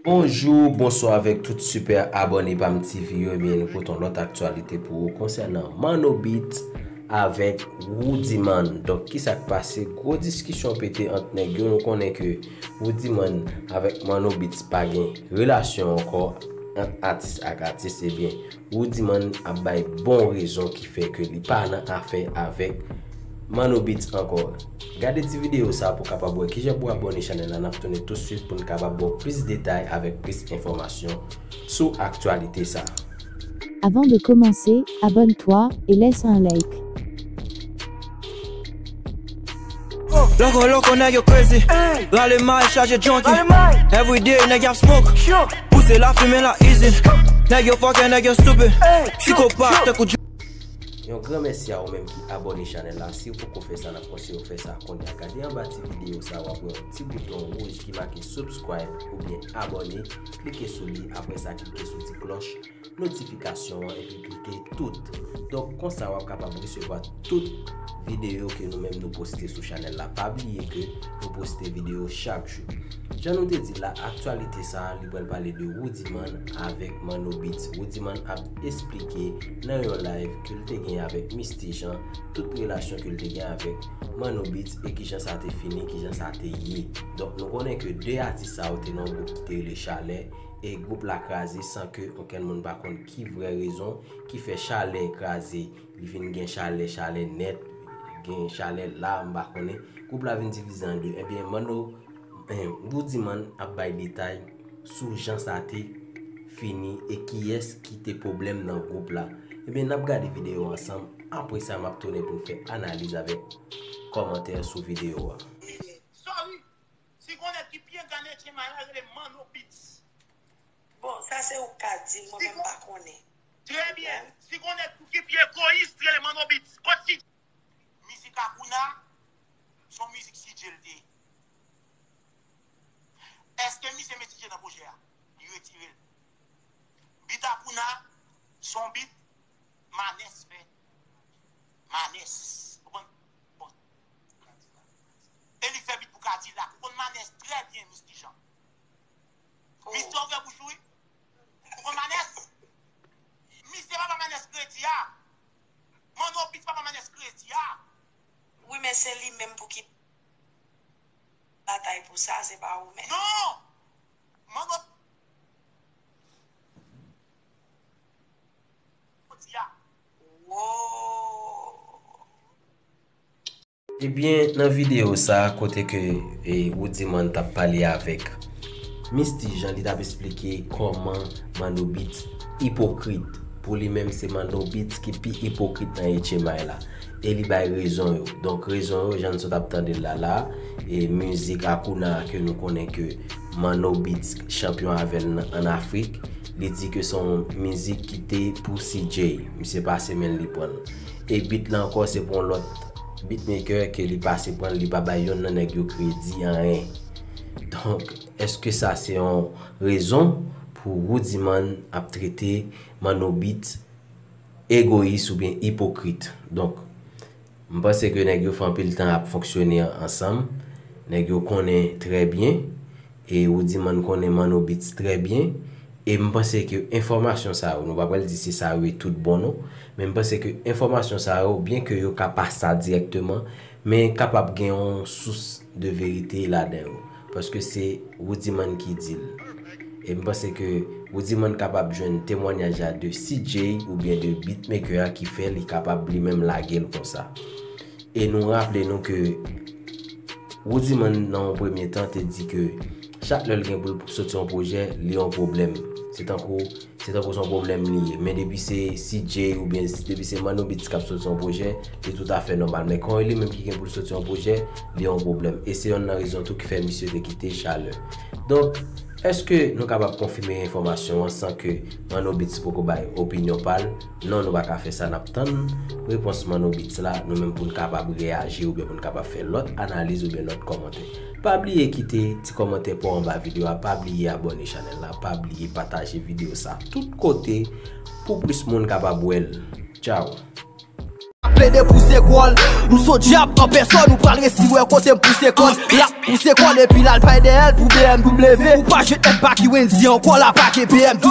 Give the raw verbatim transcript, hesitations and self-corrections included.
Bonjou, bonswa avèk tout sipè abòne Pam T V yo. Ebyen, nou pote yon lòt aktyalite pou ou konsènan Manno Beats avèk Woodyman. Donk, kisa k pase? Gwo diskisyon pete ant nèg yo. Nou konnen ke Woodyman avèk Manno Beats pa gen relasyon ankò ant atis ak atis. Ebyen, Woodyman ap bay bon rezon ki fè ke li pa nan afè avèk Manno Beats ankò. Gade ti videyo sa pou kapab wè kijan pou abòne chanèl la. N ap tounen tousuit pou n kapab ba w plis detay avèk plis enfòmasyon sou aktyalite sa. Avant de commencer, abonne-toi et laisse un like. Loko loko nèg yo crazy. Rale may chaje junkie. Everyday nèg y ap smoke. Pouse lafimen la easy. Nèg yo fucking, nèg yo stupid. Psikopat tankou. Yon gran mèsi a ou menm ki abòne chanèl la. Si w poko fè sa, n ap konseye w fè sa kounye a. Gade anba ti videyo sa, w ap wè yon ti bouton wouj ki make subscribe oubyen abòne. Klike sou li, apre sa klike sou ti klòch notifikasyon an epi klike tout. Donk, konsa w ap kapab resevwa tout videyo ke nou menm nou poste sou chanèl la. Pa bliye ke nou poste videyo chak jou. Jan nou te di l la, aktyalite sa a, li pral pale de Woodyman avèk Manno Beats. Woodyman ap esplike nan yon live ke l te gen avèk Misty Jean, tout relasyon ke l te gen avèk Manno Beats e kijan sa te fini, kijan sa te ye. Donk, nou konnen ke de atis sa yo te nan yon gwoup ki te rele Chalè, e gwoup la kraze san ke okenn moun pa konn ki vrè rezon ki fè Chalè kraze. Li vin gen chalè, chalè nèt, gen chalè la, m pa konnen. Gwoup la vin divize an de. Ebyen, Manno, Woodyman ap bay detay sou jan sa te fini e kiyès ki te pwoblèm nan gwoup la. Ebyen, n ap gade videyo a ansanm. Apre sa, m ap tounen pou n fè analiz avèk kòmantè sou videyo a. Sorry, si gon nèg ki byen gade Jemima, l rele Manno Beats. Bon, sa se ou k ka di l, mwen menm m pa konnen. Trè byen. Si gon nèg ki pi egoyis, rele Manno Beats. Kot si. Mizik Akouna, se yon mizik C J l te ye. Èske misye met C J nan pwojè a? Li retire l. Beat Akouna, se yon beat Manès fè. Manès. Ou konn? Bon. E li fè beat pou Kadilak. Ou konn Manès trè byen, Misty Jean. Misye ouvè bouch ou wi. Ou konn Manès? Misye pa ba Manès kredi a. Manno Beats pa ba Manès kredi a. Wi, men se li menm pou ki batay pou sa, se pa ou menm. Non! Manno kredi a. Wow! Ebyen, nan videyo sa a, kote ke e, Woodyman t ap pale avèk Misty Jean, li t ap esplike kòman Manno Beats ipokrit. Pou li menm, se Manno Beats ki pi ipokrit nan H M I la. E li bay rezon yo. Donk, rezon yo, jan n sot ap tande l la la, e mizik Akouna ke nou konnen ke Manno Beats chanpyon avè l nan, ann Afrik, li di ke se yon mizik ki te pou C J. Misye pase men l, li pran l. E beat la ankò, se pou yon lòt beatmaker ke li pase pran l, li pa bay yonn nan nèg yo kredi anyen. Donk, èske sa se yon rezon pou Woodyman ap trete Manno Beats egoyis oubyen ipokrit? Donk, m panse ke nèg yo fè anpil tan ap fonksyone ansanm. Nèg yo konnen trè byen. E Woodyman konnen Manno Beats trè byen. E m panse ke enfòmasyon sa yo, nou pa pral di se sa yo ye tout bon non, men m panse ke enfòmasyon sa yo, byen ke yo ka pa sa dirèkteman, men kapab gen yon sous de verite ladan yo. Paske se Woodyman ki di l. E m panse ke Woodyman kapab jwenn temwanyaj la de C J oubyen de beatmaker a ki fè li kapab li menm lage l konsa. E nou raple nou ke Woodyman nan yon premye tan te di ke chak lè l gen pou l soti yon pwojè, li yon pwoblèm. Se tankou, se tankou se yon pwoblèm li ye. Men depi se C J oubyen depi se Manno Beats k ap soti yon pwojè, li toutafè nòmal. Men kon e li menm ki gen pou l soti yon pwojè, li yon pwoblèm. E se yonn nan rezon tou ki fè misye te kite Chalè. Donk, èske nou kapab konfime enfòmasyon an san ke Manno Beats poko bay opinyon pa l? Non, nou pa ka fè sa. N ap tann repons Manno Beats la, nou menm pou n kapab reyaji oubyen pou n kapab fè lòt analiz oubyen lòt kòmantè. Pa bliye kite ti kòmantè pa w anba videyo a, pa bliye abòne chanèl la, pa bliye pataje videyo sa tout kote pou plis moun kapab wè l. Tchaw! Ap play de pouse kò l. M s on dyab an pèsòn, ou pral resi wè kote m pouse kò l. L ap pouse kò l epi l al bay dèyè l pou B M W. Ou pa jwenn èd Baky Wendy ankò, l ap pake B M W.